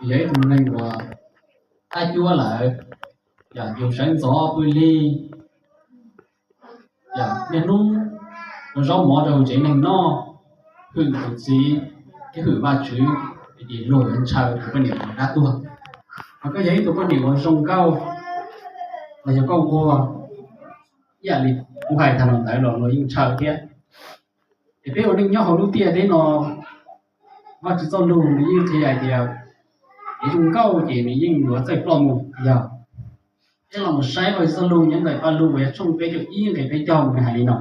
yog ib tug neeg uas qab cuab lawm, yog yus sawv ntxov pw lig, yog niaj hnub ua zaub mov rau tsev neeg noj, hwm tus txiv thiab hwm Vajtswv, ces luag yuav ntshaw tus poj niam uas qab tuag. Mas koj yog ib tug poj niam uas zoo nkauj, los yog koj nquag ib yam li kuv hais tag los ntawd los luag yeej ntshaw thiab. Ces peb ua neej nyob hauv lub ntiaj teb no, Vajtswv txoj lus nws yeej qhia hais tias kev zoo nkauj ces nws yeej yuav txawj ploj mus. Yog peb los mus saib Vajtswv txoj lus nyob ntawm Pajlug uas yog tshooj peb caug ib nqe peb caug nws hais li no: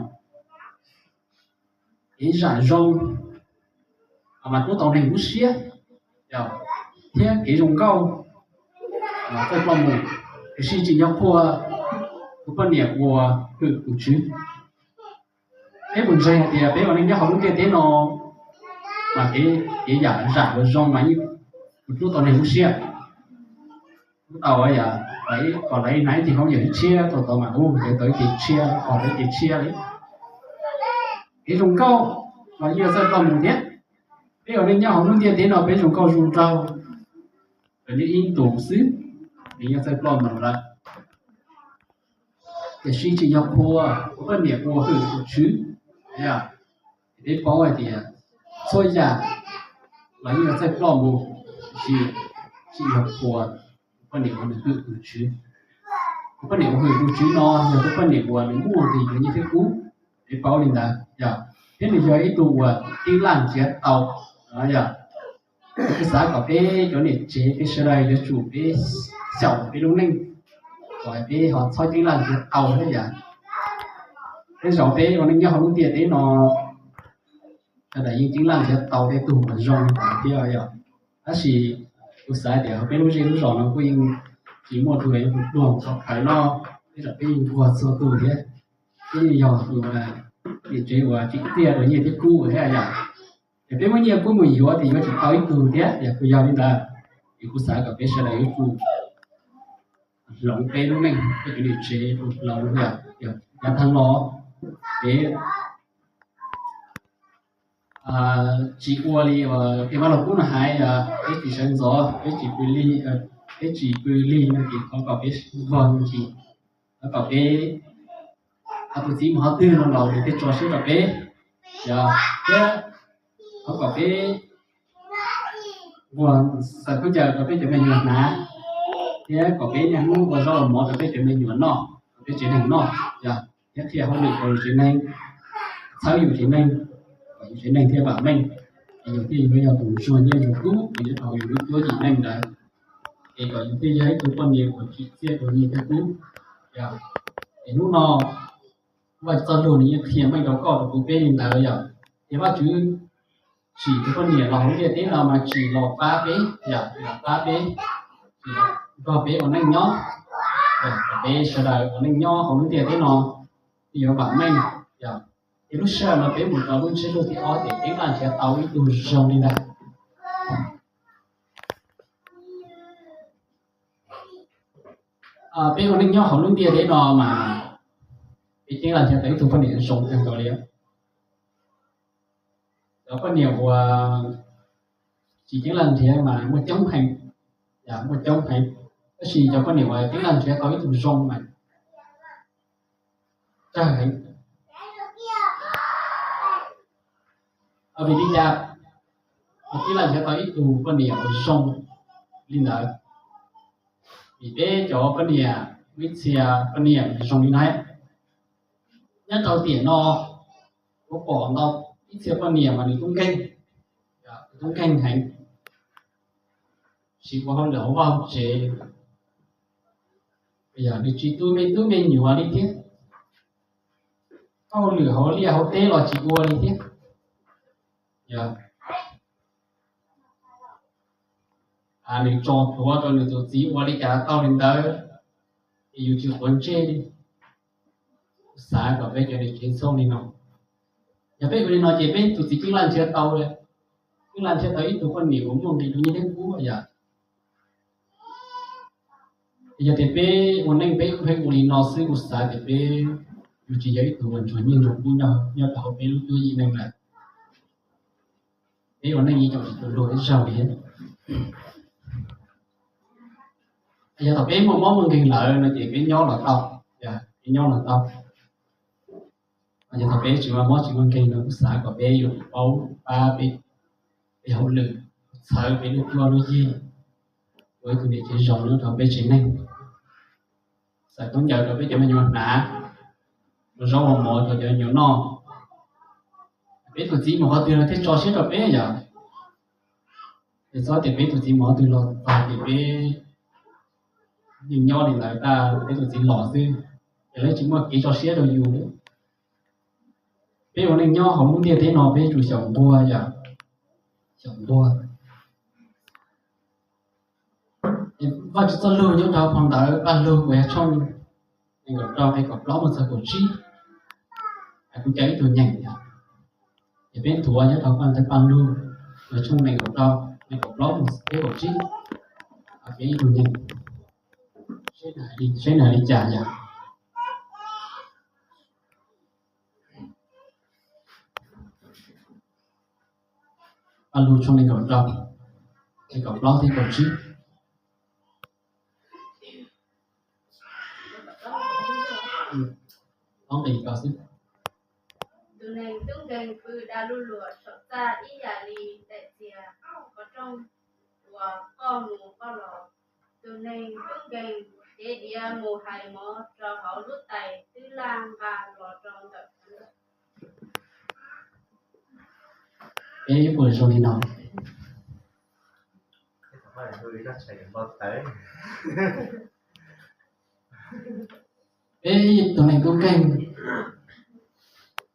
Kev zam zoo mas pub tau neeg lub siab, thiab kev zoo nkauj mas txawj ploj mus. Tiam sis tsim nyog qhuas tus poj niam uas hwm tus tswv. Peb puas ntseeg hais tias peb ua neej nyob hauv lub ntiaj teb no mas kev, kev zam, zam uas zoo mas yeej pub tau neeg lub siab? Pub tau, yog kom lawv hnav ib ceg khaub ncaws tshiab rau tod mas hu lawv tau ib ceg tshiab, kom lawv ib ceg tshiab li. Kev zoo nkauj los yeej txawj ploj mus thiab. Peb ua neej nyob hauv lub ntiaj teb no peb zoo nkauj zoo nraug, tsuas yog ib ntus xwb, nws yeej txawj ploj mus lawm. Tiam sis tsim nyog qhuas tus poj niam uas hwm tus tswv, peb paub hais tias txhua yam los yeej yuav txawj ploj mus, tiam sis tsim nyog qhuas tus poj niam uas nws hwm tus tswv. Tus poj niam uas hwm tus tswv no yog tus poj niam uas nws muaj nqis rau nyiaj thiab kub, peb paub li ntawd, yog, thiab nws yog ib tug uas ceeb laj nrhiav tau, yog. Kuv xav kom peb cov niam tsev peb sawv daws yuav tsum peb xyaum peb lub neej kom peb ho txhob ceeb laj nrhiav tau thiab yom. Tej zaum peb ua neej nyob hauv lub ntiaj teb no, sawv daws yeej ceeb laj nrhiav tau tej tug uas zoo li ntawd thiab yom. Tab sis kuv xav tias peb lub zej lub zos no kuj yeej tsis muaj tus uas yuav tus pluag txog khawv no, tej zaum peb yeej nquag txhua tus thiab. Peb yeej yog tus niam tsev uas tsim txiaj rau nyiaj thiab kub thiab yom. Ces peb muab nyiaj kub mus yuav ces yuav tsis tau ib tug thiab, yog kuj yog li ntawd. Ces kuv xav kom peb sawv daws yuav tsum hloov peb lub neej, peb cov niam tsev hloov, yav tag los peb tsis ua li uas Vaj Lug Kub no hais, peb tsis sawv ntxov, peb tsis pw lig, peb tsis pw lig no ces thov kom peb nquag ntsis, thov kom peb, tus txiv mus qhov twg no los nws thiaj tso siab rau peb, thiab thov kom peb nquag xaws khaub ncaws rau peb cov me nyuam hnav, thiab kom peb niaj hnub ua zaub ua mov rau peb cov me nyuam noj, rau peb tsev neeg noj, thiab qhia hauj lwm rau yus tsev neeg, txhawb yus tsev neeg, kom yus tsev neeg thiaj vam meej, es yus thiaj yuav yog tus ntsuag nyiaj ntsuag kub uas nyob rau hauv yus lub cuab yim neej ntawd, es kom yus thiaj yog ib tug poj niam uas tsim txiaj rau nyiaj thiab kub. Es hnub no Vaj Tswv txoj lus nws yeej qhia meej rau koj rau kuv peb li ntawd yom. Ces Vaj Tswv tsim tus poj niam los hauv ntiaj teb no mas tsis los pab peb, yom, tsis los pab peb, tsis los nrog peb ua neej nyob, kom peb sawv daws ua neej nyob hauv lub ntiaj teb no yuav vam meej, yom. Ces lub sij hawm no peb mus rau lub ntsiab lus thib ob ces peb mam nrhiav tau ib tug zoo li ntawd. Peb ua neej nyob hauv lub ntiaj teb no mas peb ceeb laj nrhiav tau ib tug poj niam zoo kawg nkaus li. Cov poj niam uas tsis ceeb laj nrhiav mas muaj coob heev, muaj coob heev. Tab sis cov poj niam uas ceeb laj nrhiav tau ib tug zoo mas tsawg heev. Vim li cas ceeb laj nrhiav tau ib tug poj niam uas zoo li ntawd? Vim peb cov poj niam, muaj ib txhia poj niam zoo li no. Nyob rau tiam no kuv pom ntau ib txhia poj niam mas nws tub nkeeg, nws tub nkeeg heev, tsis ua hauj lwm hauv vaj hauv tsev, nws tsis tu me tub me nyuam li thiab, hauj lwm hauv liaj hauv teb los tsis ua li thiab. Nws tso tuav rau nws tus txiv ua li cas tau li ntawd, es yus tsis quav ntsej li. Xav kom peb cov niam tsev txhob li no. Yog peb ua li no ces peb tus txiv ceeb laj nrhiav tau, ceeb laj nrhiav tau ib tug poj niam uas muaj nqis rau nyiaj thiab kub yom. Yog tias peb ua neej peb pheej ua li no xwb kuv xav tias peb yuav tsis yog ib tug uas ntsuag nyiaj ntsuag kub nyob rau hauv peb lub cuab yim neej lawm. Peb ua neej yeej tsis tu luag ib zaug li. Yog thaum peb muaj mob muaj nkeeg lawm no ces peb nyob los tau, peb nyob los tau. Yog thaum peb tsis muaj mob tsis muaj nkeeg no kuv xav kom peb yuav paub pab peb, peb hauj lwm, txhawb peb lub cuab lub yig, ua ib tug niam tsev zoo nyob rau peb tsev neeg, txhawb khaub ncaws rau peb cov me nyuam hnav, ua zaub ua mov rau cov me nyuam noj. Peb tus txiv mus qhov twg los thiaj tso siab rau peb yom. Es txhob tias peb tus txiv mus qhov twg los txog ces peb yeej nyob li ntawd tag, peb tus txiv los xwb, ces lawv tsis muaj kev tso siab rau yus li. Peb ua neej nyob hauv lub ntiaj teb no peb yuav tsum xyaum nquag yom, xyaum nquag. Vajtswv txoj lug nyob rau phau ntawv Paj Lug uas yog tshooj nees nkaum rau nqe kaum plaub mus txog kaum tsib, hais kuv cov ib tug nyeem yom. Ces peb nthuav nyob rau Paj, Paj Lug uas tshooj nees nkaum rau nqe kaum plaub mus txog kaum tsib, peb ib tug nyeem seb nws hais li cas yom. Paj Lug tshooj nees nkaum rau, nqe kaum plaub thiab kaum tsib. Tus neeg tub nkeeg pw da lub luam saum txaj ib yam li daim txiag qhov rooj uas qoj mus qoj los. Tus neeg tub nkeeg cev diav mus hais mov rau hauv lub tais twb laj nqa los rau ntawm. Peb puas zoo li no? Peb tus neeg tub nkeeg,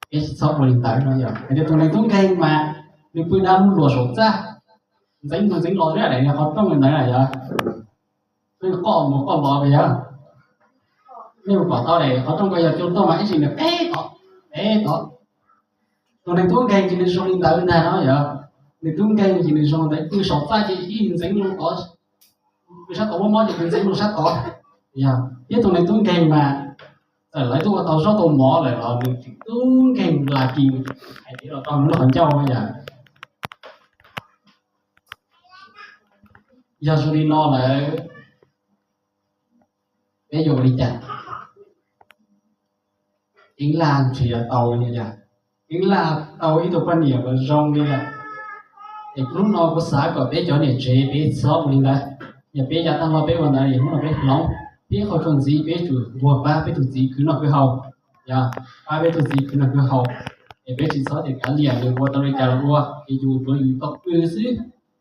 peb tsis txhob ua li ntawd no yom. Hais tias tus neeg tub nkeeg mas nws pw da lub luam saum txaj, ntxeev mus ntxeev los zeb daim qhov rooj li ntawd na yom. Peb qoj mus qoj los yom. Nej mus pom tau daim qhov rooj ko yog cua tuaj mas ib txhis nws peb tod, peb tod. Tus neeg tub nkeeg ces nws zoo li ntawd ntag no yom. Neeg tub nkeeg ces nws zoo li ntawd, pw saum txaj ces ib ntxeev los tod, pw sab tod muaj mob ces nws ntxeev los sab tod. Yog thiab tus neeg tub nkeeg mas txawm lawv twb ua tau zaub tau mov lawm los nws tseem tub nkeeg las kis hais tias los rau nws lub qhov ncauj yom. Yog zoo li no lawm, peb yuav ua li cas? Ceev lag nrhiav tau li yom, ceev lag tau ib tug poj niam uas zoo li lawm. Es hnub no kuv xav kom peb cov niam tsev peb txhob ua li ntawd. Yog peb yav tag los peb ua ntawd es hnub no peb hloov, peb qhov txuas ntxiv peb tsum nquag pab peb tus txiv khwv noj khwv haus, yog pab peb tus txiv khwv noj khwv haus. Es peb tsis txhob tias kav liam nws ua tau li cas los ua, es yus tsuav yus tau pw xwb.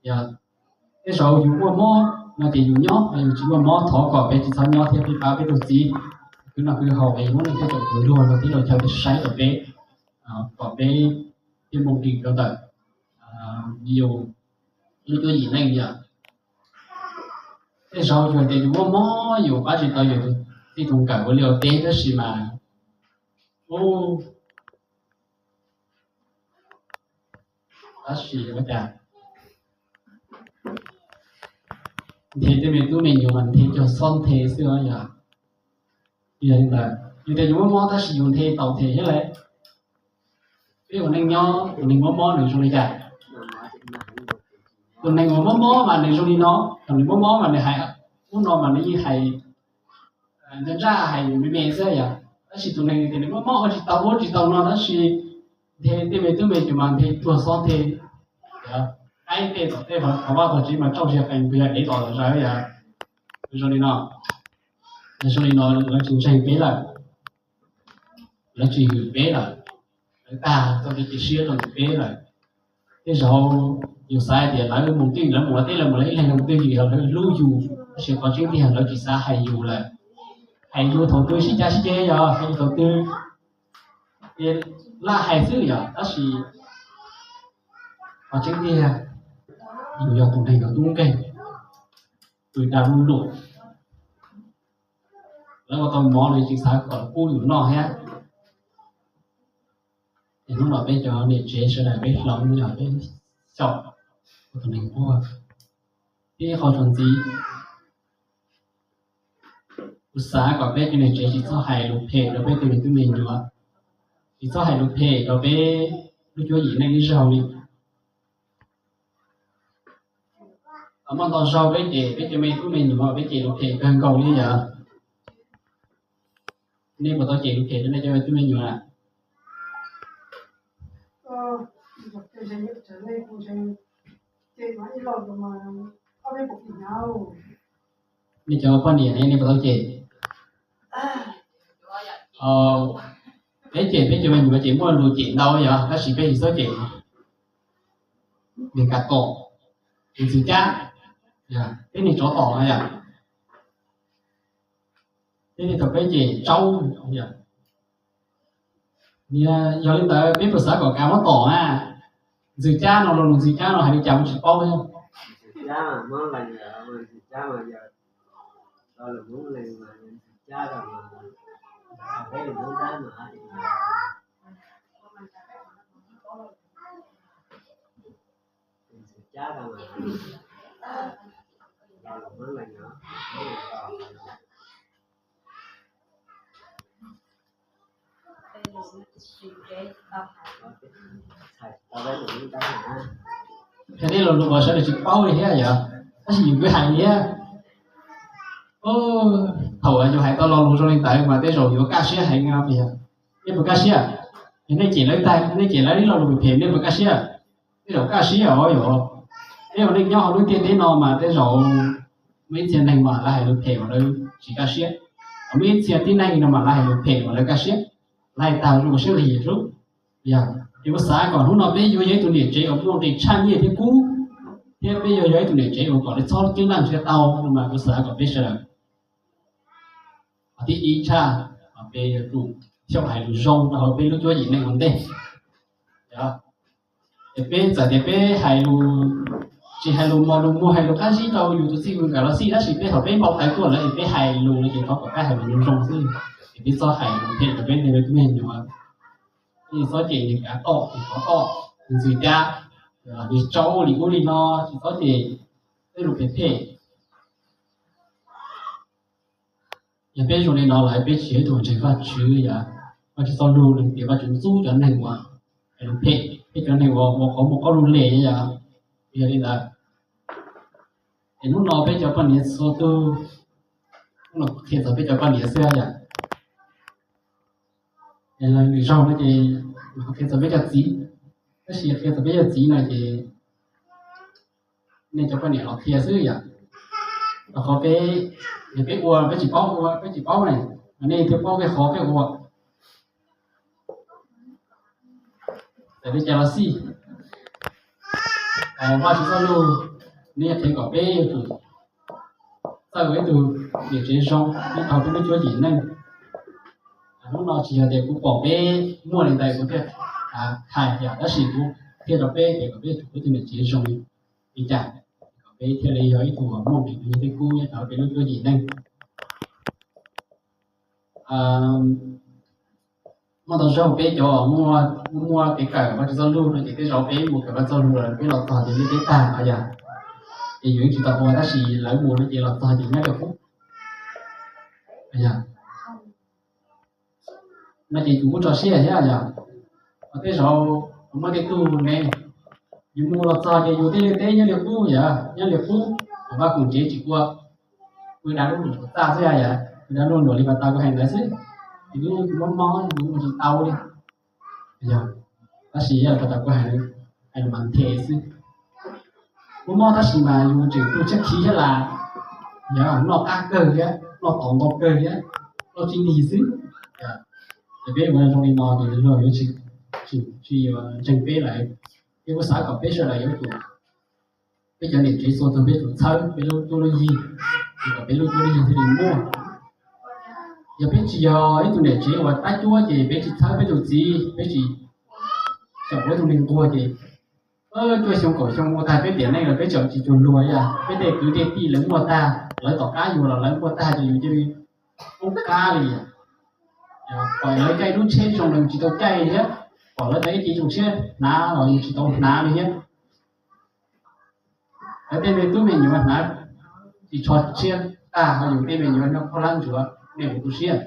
Yog tej zaum yus muaj mob no ces yus nyob, yus tsis muaj mob thov kom peb tsis txhob nyob thiab peb pab peb tus txiv khwv noj khwv haus es hnub no thiaj tawm tus luag los tib los chaw thiaj saib rau peb, kom peb thiaj mus dim rau ntawm yus lub cuab yim neej yom. Tej zaum yus hais tias yus muaj mob yus pab tsis tau yus tij tus nkawm ua liaj ua teb tab sis mas, tab sis ua cas nthe tej me tub me nyuam mas nthe cog xob nthe xwb os yog. Yog li ntawd yus tias yus muaj mob tab sis yus nthe tau nthe thiab lawm. Peb ua neej nyob tus neeg muaj mob nws zoo li cas? Tus neeg uas muaj mob mas nws zoo li no, thaum nws muaj mob mas nws hais, ub no mas nws yeej hais ntsaj ntsaj hais yus me me xwb yom. Tab sis tus neeg tias nws muaj mob ua tsis tau ub tsis tau no tab sis nthe tej me tub me nyuam mas nthe tuag xob nthe, qaib tej tom tej qhov vaj tom tsev mas tsauj zis qees npua dev tom tom zaws yom. Zoo li no, zoo li no lawv tsis ntseeg peb lawm, lawv tsis hwm peb lawm, lawv tag txoj kev cia siab rau ntawm peb lawm. Tej zaum yus xav hais tias lawv mus twj ywm, lawv mus ua teb, lawv mus lawv ib leeg mus twj ywm yog lawv hlub yus, tab sis qhov tseeb tiag lawv tsis xav hais yus lawm. Hais yus thaum twg sib cav sib ceg yog hais yus thaum twg laj hais xwb yom, tab sis qhov tseeb tiag yus yog tus neeg uas tub nkeeg, pw da lub luam. Lawv ua tau mov nws tsis xav kom pub yus noj thiab. Es hnub no peb cov niam tsev sawv daws peb hloov yog peb xyaum ua tus neeg nquag. Peb qhov txuas ntxiv, kuv xav kom peb cov niam tsev tsis txhob hais lus phem rau peb tej me tub me nyuam, tsis txhob hais lus phem rau peb lub cuab yim neej ib zaug li. Muaj ntau zaug peb cem peb cov me tub me nyuam, peb cem lus phem kawg nkaus li yom. Nej puas tau cem lus phem rau nej cov me tub me nyuam? Nej cov poj niam ne, nej puas tau cem? Peb cem peb cov me nyuam ces muaj lus cem ntau yom, tab sis peb tsis txhob cem. Nws kam tom, nws ntxim cab, peb niag tsov tom no yom. Peb niag thaum peb cem tsaub, yog li ntawd peb puas xav kom kav muab tom na? Ntxim cab no, lo lus ntxim cab no hais li cas kuv tsis paub thiab. Hais tej lo lus uas sawv daws tsis paub li thiab yom, tab sis yus kuj hais thiab. Thaum yus hais tau lo lus zoo li ntawd mas tej zaum yuav kaj siab heev no tiag. Nej puas kaj siab? Yog nej cem lawv tag, nej cem lawv ib lo lus phem nej puas kaj siab? Tej zaum kaj siab os yom. Peb ua neej nyob hauv lub ntiaj teb no mas tej zaum muaj ib txhia neeg mas lawv hais lus phem mas lawv tsis kaj siab, muaj ib txhia tib neeg no mas lawv hais lus phem mas lawv kaj siab, lawv hais tag zoo siab lig xwb. Yog ces kuv xav kom hnub no peb yuav yog ib tug niam tsev uas muaj nqis tshaj nyiaj thiab kub, thiab peb yuav yog ib tug niam tsev uas kom lawv txhob ceeb laj nrhiav tau no mas kuv xav kom peb sawv daws qhov thib ib tshaj, peb yuav tsum xyaum hais lus zoo rau hauv peb lub cuab yim neej ua ntej. Es peb txawm tias peb hais lus, tsis hais lus mos lus muag hais lus qab zib rau yus tus txij tus nkawm los xij, tab sis peb thaum peb npau taws tuaj lawm es peb hais lus no ces thov kom peb hais lus zoo xwb, es peb txhob hais lus phem rau peb tej me tub me nyuam. Peb txhob cem nws kav tom, nws qhov tom, nws ntxim cab, nws tsaub li ub li no, tsis txhob cem tej lus phem phem. Yog peb zoo li no lawm peb tsis yog ib tug ntseeg Vajtswv yom. Vajtswv txoj lus nws tias Vajtswv ntxub cov neeg uas hais lus phem, thiab cov neeg uas ua qhov muag qaub lug les yom. Yog li ntawd, es hnub no peb cov poj niam txhua tus, hnub no qhia txog peb cov poj niam xwb yom. Es lwm zaug no ces qhia txog peb cov txiv, tab sis qhia txog peb cov txiv no ces nej cov poj niam los qhia xwb yom. Rau qhov peb, peb ua peb tsis paub ua peb tsis paub ne, nej thiaj paub peb qhov peb ua. Txawm li cas los xij, Vajtswv txoj lus nws qhia kom peb yuav tsum txawj ua ib tug niam tsev zoo nyob rau peb lub cuab yim neej. Hnub no tsis yog tias kuv pom peb muaj li ntawd kuv thiaj hais yom, tab sis kuv qhia rau peb tias kom peb yuav tsum ua ib tug niam tsev zoo li cas kom peb thiaj li yog ib tug muaj nqis nyiaj thiab kub nyob rau peb lub cuab yim neej. Muaj ntau zaug peb cov muaj, muaj kev kawm Vajtswv txoj lus no ces tej zaum peb mus kawm Vajtswv txoj lus lawm peb los txog ces liaj teb tag no yom, ces yus yeej tsis tau ua tab sis lawv mus no ces los txog ces nyob rau qub no ces yus kuj tso siab thiab yom. Ho tej zaum muaj tej tug ne, yus mus los txog ces yus tej liaj teb nyob li qub yom, nyob li qub, vaj khoom tsev tsis ua, ua dag lub luam txaj xwb yom, ua dag lub luam li pas tas kuv hais ntawd xwb, ces yus mob mob yus ua tsis tau li. Yog, tab sis yog li pas tas kuv hais, hais lus mas nthe xwb. Mob mob tab sis mas yus tseem tu tshab khiv thiab las, yog noj qab kawg thiab noj tau ntau kawg thiab, noj tsis lig xwb. Ces peb ua zoo li no ces luag yuav tsis, tsis yuav ntseeg peb lawm. Peb kuj xav kom peb sawv daws yuav tsum, peb cov niam tsev txhua tus peb tsum txhawb peb lub cuab lub yig, kom peb lub cuab lub yig thiaj li muaj. Yog peb tsis yog ib tug niam tsev uas pab cuab ces peb tsis txhawb peb tus txiv, peb tsis xyaum ua ib tug neeg nquag ces cuaj xyoo kaum xyoo ua tag peb tiam neej lawm peb tseem tsis cuag luag li. Peb tej kwv tej tij lawv muaj tag, lawv tom qab yus los lawv muaj tag ces yus cia li poob qab li. Pom lawv caij lub tsheb zoo los yus tsis tau caij thiab, pom lawv tau ib cev zoo siab hnav los yus tsis tau hnav li thiab. Lawv tej me tub me nyuam hnav tsis tsho tshiab tag, ho yus tej me nyuam noj khaub hlab ntsuav, nej puas tu siab?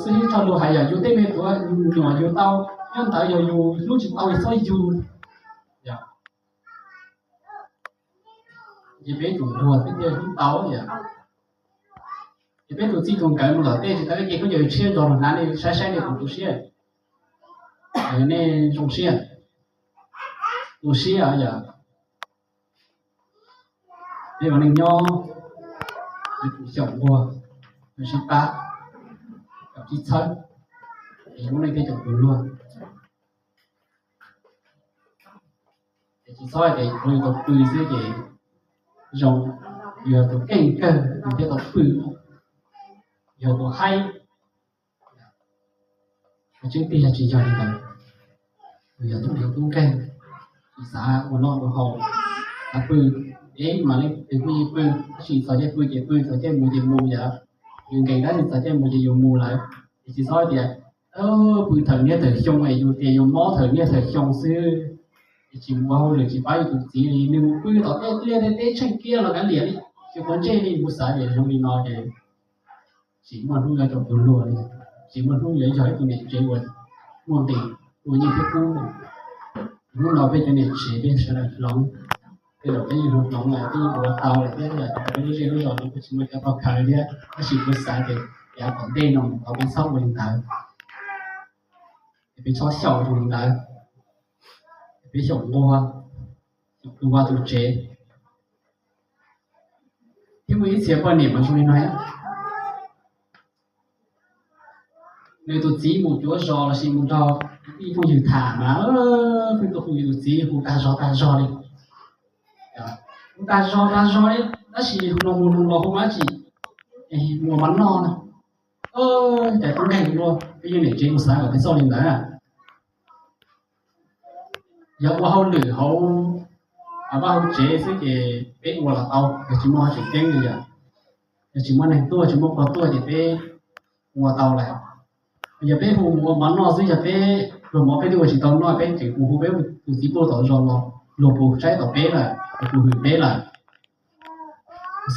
Xib hwb txoj lus hais yog yus tej me nyuam yus tau, nyob ntawd yog yus hlub tsis tau yus txhob yug. Yog Ces peb tus nquag peb thiaj hlub tau yom. Ces peb tus txij tus nkawm mus tom tej tsis tau ib ce khaub ncaws tshiab ntso los hnav nej saib saib nej puas tu siab, nej zoo siab, tu siab yom. Peb ua neej nyob, peb tus xyaum nquag, peb sib pab, kom sib txhawb, es lub neej thiaj tau tus luag. Ces tsis txhob hais tias yus tau pw xwb ces zoo, yus yog tus keej kawg yus thiaj tau pw, yog tus haib. Tseeb tiag tsis yog li ntawd, yus yog tus tub nkeeg, tsis xav ua noj ua haus, xav pw, es mas leej twg pw yeej pw, tab sis txog caij pw ces pw, txog caij mus ces mus yom. Yus nkees tab sis txog caij mus ces yus mus lawm. Es tsis txhob tias pw thaum niaj thaum xyoo es yus tias yus mob thaum niaj thaum xyoo xwb, es tsis mus ua hauj lwm tsis pab yus tus txiv li, nws mus pw tom tej liaj tej teb tsheej kiab los kav liam li, tsis quav ntsej li. Kuv xav tias zoo li no ces tsis muaj hnub yuav tau tus luag li, tsis muaj hnub yuav yog ib tug niam tsev uas muaj nqis ua nyiaj thiab kub. Hnub no peb cov niam tsev peb sawv daws hloov, tej zaum peb yeej hloov hloov lawm, peb yeej ua tau lawm thiab, peb lub zej lub zos no kuj tsis muaj cov tau khaws thiab, tab sis kuv xav tias yav tom ntej no mus tau peb txhob ua li ntawd, peb txhob xyaum zoo li ntawd, peb xyaum nquag, xyaum tus vaj tus tsev. Thiab muaj ib txhia poj niam mas zoo li no, nws tus txiv mus cuav zos los sis mus nrog ib phooj ywg tham mas, pheej tuaj hu yus tus txiv hu tag zog tag zog li, hu tag zog tag zog li, tab sis no mus no los hu dab tsi, mus ua mov noj na. Cas tub nkeeg luaj, peb yeej niam tsev kuj xav kom peb txhob li ntawd. Yog ua hauj lwm hauv vaj hauv tsev xwb ces peb ua los tau, yog tsis muaj hauj tseem ceeb li yom. Yog tsis muaj neeg tuaj tsis muaj pog tuaj ces peb ua tau lawm. Yog peb hu mus ua mov noj xwb, yog peb pluag mov peb twb ua tsis tau noj, peb tseem mus hu peb tus txiv puag tom zos los luag puas saib tom peb lawm, luag puas hwm peb lawm.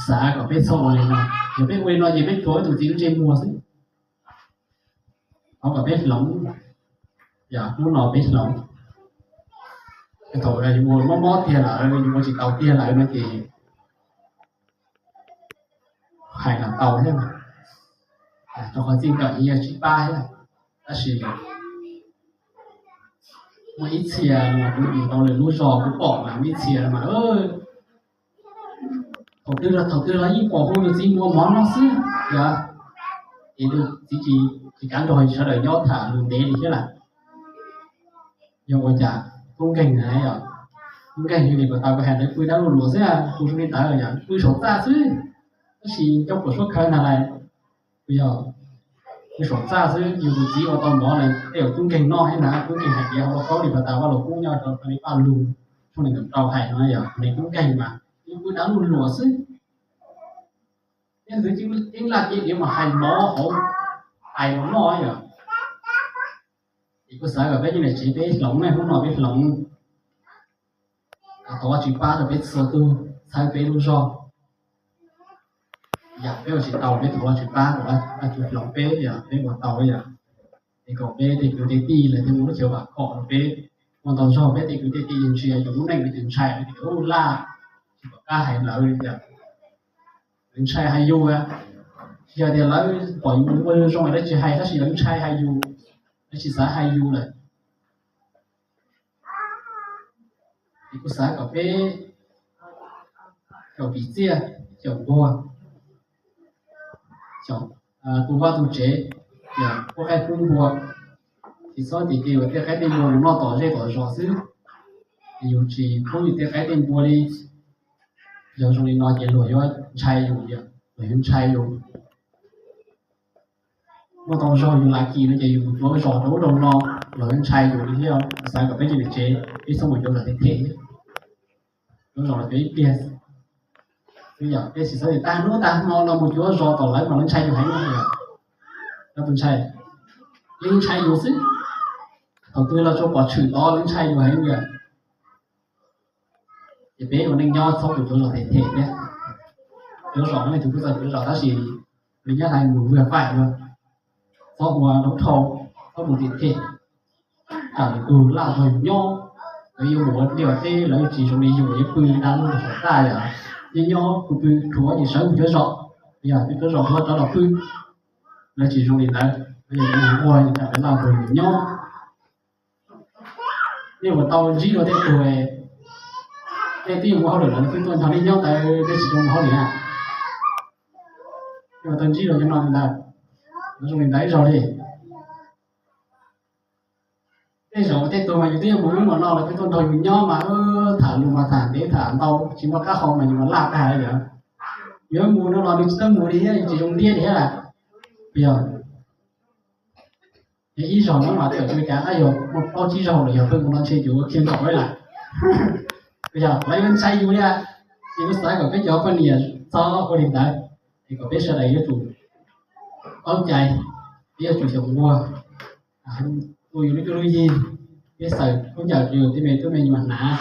Xav kom peb txhob ua li no, yog peb ua li no ces peb rhuav peb tus txiv lub ntsej muag xwb. Thov kom peb hloov, yog hnub no peb hloov. Thaum yus ua mob mob tiag lawm, yus ua tsis tau tiag lawm no ces hais los tau thiab, rau qhov txij nkawm yog sib pab thiab. Tab sis muaj ib txhia mas kuv mus tau lwm lub zos kuv pom mas muaj ib txhia mas thaum twg los thaum twg los yeej pom hu tus txiv mus ua mov noj xwb, yog es tus txiv tsis kav nrog sawv daws nyob tham lus ntev li thiab lawm. Yog ua cas tub nkeeg na, tub nkeeg li puas tau, kuv hais ntawd pw dab luj luam xwb, hu zoo li ntawd yog pw saum txaj xwb, tab sis coj puas suab khawv ntag lawm. Yog pw saum txaj xwb, yus tus txiv ua tau mov na, tej zaum tub nkeeg noj thiab na, tub nkeeg hais tias ua paub li puas tau, Vaj Lug Kub nyob rau li Vaj Lug tshooj nees nkaum rau hais no, yog tub nkeeg mas yeej pw dab luj luam xwb. Yeej twv ceeb laj ceeb diav mas hais mov hauv, hais mov noj yom. Es kuv xav kom peb cov niam tsev peb hloov ne, hnub no peb hloov, thov Vajtswv pab rau peb txhua tus, txhawb peb lub zog. Yam peb ua tsis tau peb thov Vajtswv pab kom Vajtswv hloov peb, yam peb ua tau yam, es kom peb tej kwv tej tij lawv thiaj muaj lub chaw vam khom rau peb. Ua ntau zog peb tej kwv tej tij ntsia yus lub neej ces ntshai, laj tsis pom qab hais lawv li tias lawv ntshai hais yus. Tsis yog tias lawv pom yus ua zoo lawv tsis hais, tab sis lawv ntshai hais yus, lawv tsis xav hais yus lawm. Es kuv xav kom peb xyaum piv txiaj, xyaum nquag, xyaum tu vaj tu tsev, yog pub qaib pub npua, tsis txhob tim cia tej qaib tej npua mus noj tom zej tom zos xwb, es yus tsis pub yus tej qaib tej npua li. Yog zoo li no ces luag yuav ntshai yus, luag yuav ntshai yus. Muaj ntau zaug yus lav kis no ces yus mus cuav zos rau ub rau no, luag yuav ntshai yus li thiab. Xav kom peb cov niam tsev peb txhob mus cuav zos them them, cuav zos los cuav ib pliag xwb yom. Peb tsis xav tias tag hnub tag hmo no mus cuav zos tom lawv mas lawv ntshai yus heev no, lawv tus ntshai, yeej ntshai yus xwb. Thaum twg los tsuas pom tshwm tod lawv ntshai yus heev li. Ces peb ua neej nyob txhob mus cuav zos them them thiab. Cuav zos no leej twg kuj txawj cuav zos tab sis li nyob hais mus vwg faim no, txhob ua nrov dhau, txhob mus them them. Tsam lwm tus laj zog yus nyob, lawv yuav mus ua liaj ua teb lawv tsis zoo li yus, yuav pw dab lub saum txaj yom. nyob nyob kuv pw rhuav ces sawv mus cuab zos, yog peb cuab zos hu rov los pw. Lawv tsis zoo li ntawd, lawv yog tus nquag, yog lawv laj tus nyob. Nej ua tau ntsib dua tej tug, nej twb yog ua hauj lwm los nej twb tuaj nrog nej nyob ntawd, nej tsis zoo ua hauj lwm na. Nej ua tau ntsib dua cov no li ntawd, lawv zoo li ntawd ib zaug li. Tej zaum tej tug mas yus twb yog mus ub mus no los twb tuaj nrog yus nyob mas tham lus mas tham ntev tham ntau tsis muaj qab hau mas yus mas laj tag li yom. Yuav mus no los nws tsis tau mus li thiab, yus tsis zoo ntiab li thiab. Yog ib zaug no mas txawm ua cas, yog muaj plaub tsib zaug los yog pheej mus no ntshe yus ua kiag nkaus lawm. Yog lawv yuav ntshai yus li, ces kuv xav kom peb cov poj niam txhob ua li ntawd, es kom peb sawv daws yuav tsum paub cai, peb yuav tsum xyaum nquag, ua yus lub cuab lub yig, peb xaws khaub ncaws rau yus tej me tub me nyuam hnav,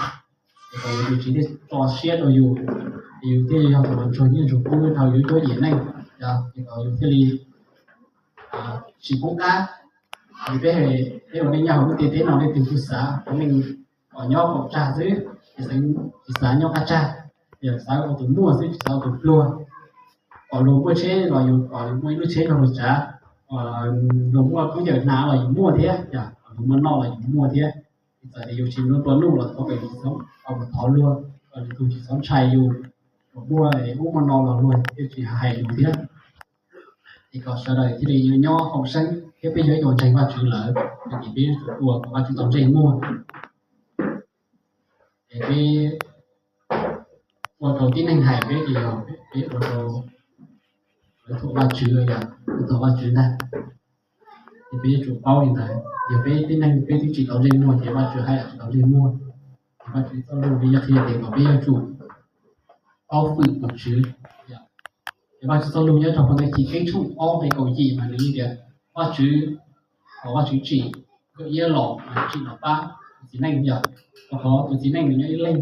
es kom yus tus txiv thiaj tso siab rau yus, yus thiaj yog tus uas ntsuag nyiaj ntsuag kub dhau yus cuab yim neej, es kom yus thiaj li tsis poob qab. Peb, peb ua neej nyob hauv lub ntiaj teb no leej twg kuj xav ua neej kom nyob kom tsag xwb, tsis xav nyob qab tsag, xav ua tus muaj xwb tsis xav ua tus pluag. Kom luag muaj tsheb los yus kom muaj ib lub tsheb nrog luag tsav, luag muaj khaub ncaws hnav los yus muaj thiab, luag muaj noj los yus muaj thiab. Txawm tias yus tsis nruab nrua nuj los thov kom yus tsis txhob, kom thov luag, kom luag tsis txhob ntshai yus, kom muaj ub muaj no los luag thiaj tsis hais yus thiab. Es kom sawv daws thiaj li yuav nyob haum xeeb thiab peb yog ib tug ntseeg Vajtswv lawm, ces peb yuav tsum ua kom Vajtswv tau ntsej muag. Es peb ua rau tib neeg hais peb ces yog peb ua rau lawv thuam Vajtswv, yog lawv thuam Vajtswv ntag. Ces peb yuav tsum paub li ntawd, yog peb tib neeg peb twb tsis tau ntsej muag ces Vajtswv hais los tsis tau ntsej muag. Ces Vajtswv txoj lus li yog qhia tias kom peb yuav tsum paub fwm tus Tswv. Ces Vajtswv txoj lus nyob rau hauv Mathais Keeb tshooj ob nqe kaum yim mas nws tias, Vajtswv, kom Vajtswv tsim koj iab los, tsim los pab tus txiv neej yom. Rau qhov tus txiv neej nws nyob ib leeg,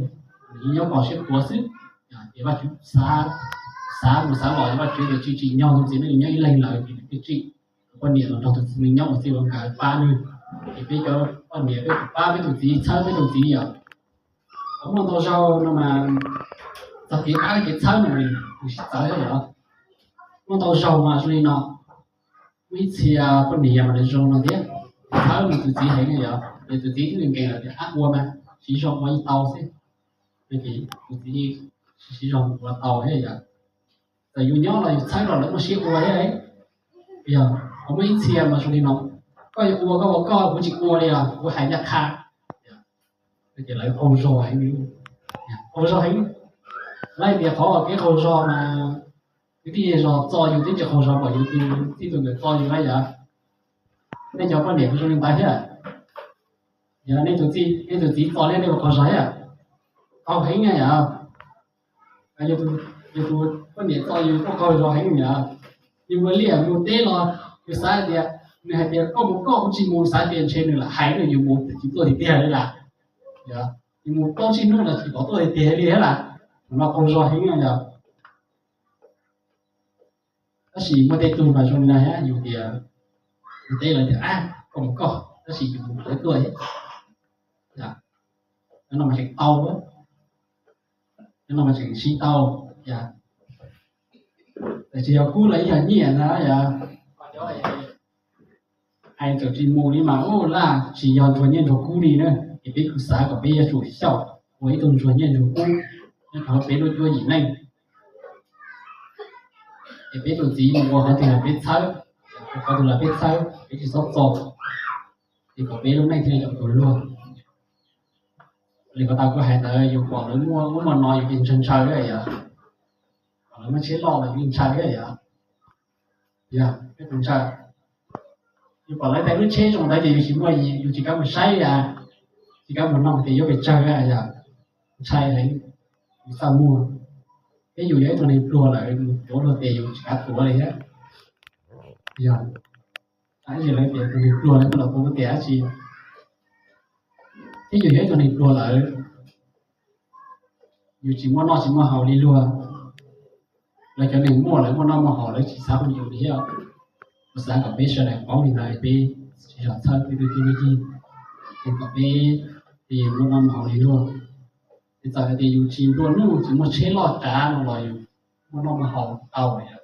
nws nyob kom siab puav xwb. Ces Vajtswv xav, xav mus xav los, Vajtswv tias tsis tsim nyog tus txiv neej nws nyob ib leeg lawm ces nws thiaj tsim tus poj niam los nrog tus txiv neej nyob ua txij ua nkawm pab nws. Ces peb cov poj niam peb tsum pab peb tus txiv, txhawb peb tus txiv yom. Muaj ntau zaug no mas txog kev pab kev txhawb no nws tsis txawv thiab yom. Muaj ntau zaug mas zoo li no, muaj ib txhia poj niam mas nws zoo no thiab, txhawb nws tus txiv heev yom, nws tus txiv twb nkees lawm tias ab ua mas siv zog ua ib tau xwb, tus txiv siv zog ua tau thiab yom. Txawm yus nyob los yus txhawb los lawv muaj siab ua thiab. Yog, muaj ib txhia mas zoo li no, koj yuav ua koj ua koj, kuv tsis ua li os, kuv hais ncaj qha. Ces lawv qaug zog heev, qaug zog heev. Lawv tias qhov kev qaug zog mas kwv tij zos txo yus twb tsis qaug zog kom yus tus txij tus nkawm txo yus na yom. Nej cov poj niam kuj zoo li ntawd thiab. Yog nej tus txiv, nej tus txiv txo nej, nej puas qaug zog thiab? Qaug heev na yom. Yus tus poj niam txo yus kuj qaug zog heev yom. Yus mus liaj mus teb los yus xav tias, nws hais tias koj mus koj, kuv tsis mus, xav tias ntshe nws lam hais rau yus mus tsis tuaj tiag tiag li lawm. Yus mus plaub tsib hnub los tsis pom tuaj tiag tiag li thiab lawm. Thaum no qaug zog heev na yom. Tab sis muaj tej tug mas zoo li no thiab, yus tias, yus teb lawv tias ab koj mus koj, tab sis yus mus lawv tuaj thiab. Cov no mas tseem tau, cov no mas tseem siv tau. Yog, tsis yog kub los ib yam nyiaj na yom. Hais txawm tsis mus li mas ub laj tsis yog ntsuag nyiaj ntsuag kub li na. Ces peb kuj xav kom peb yuav tsum xyaum ua ib tug ntsuag nyiaj ntsuag kub nyob rau peb lub cuab yim neej. Ces peb tus txiv mus ua qhov twg los peb txhawb, ua qhov twg los peb txhawb, peb tsis txhob txo, ces kom peb lub neej thiaj li tau luag. Li ko taw kuv hais ntawd yus pom lawv muaj ub muaj no yus ces ntshaw ntshaw yom. Pom lawv muaj tsheb loj los yus ntshaw yom. Yog peb tus ntshaw, yus pom lawv tej lub tsheb zoo ntawd ces yus tsis muaj, yus tsis kam mus saib li, tsis kam mus nug tias yuav pes tsawg yom. Ntshai heev, yus txaj muag. Thiab yus yog ib tug neeg pluag lawm, mus tuav luag tes yus tsis kam tuav li thiab. Yog, ib yam lawv tias tus neeg pluag lawv muaj los tuav luag tes dab tsi. Thiab yus yog ib tug neeg pluag lawm, yus tsis muaj noj tsis muaj haus li luag. Lawv cov neeg muaj, lawv muaj noj muaj haus lawv tsis xav hu yus li thiab. Kuv xav kom peb sawv daws paub li ntawd, peb sib zog txhawb peb tus txiv tus tij, es kom peb muaj noj muaj haus li luag. Ces txawm hais tias yus tsis nplua nuj, tsis muaj tsheb loj tsav no los yus muaj noj muaj haus tau lawm.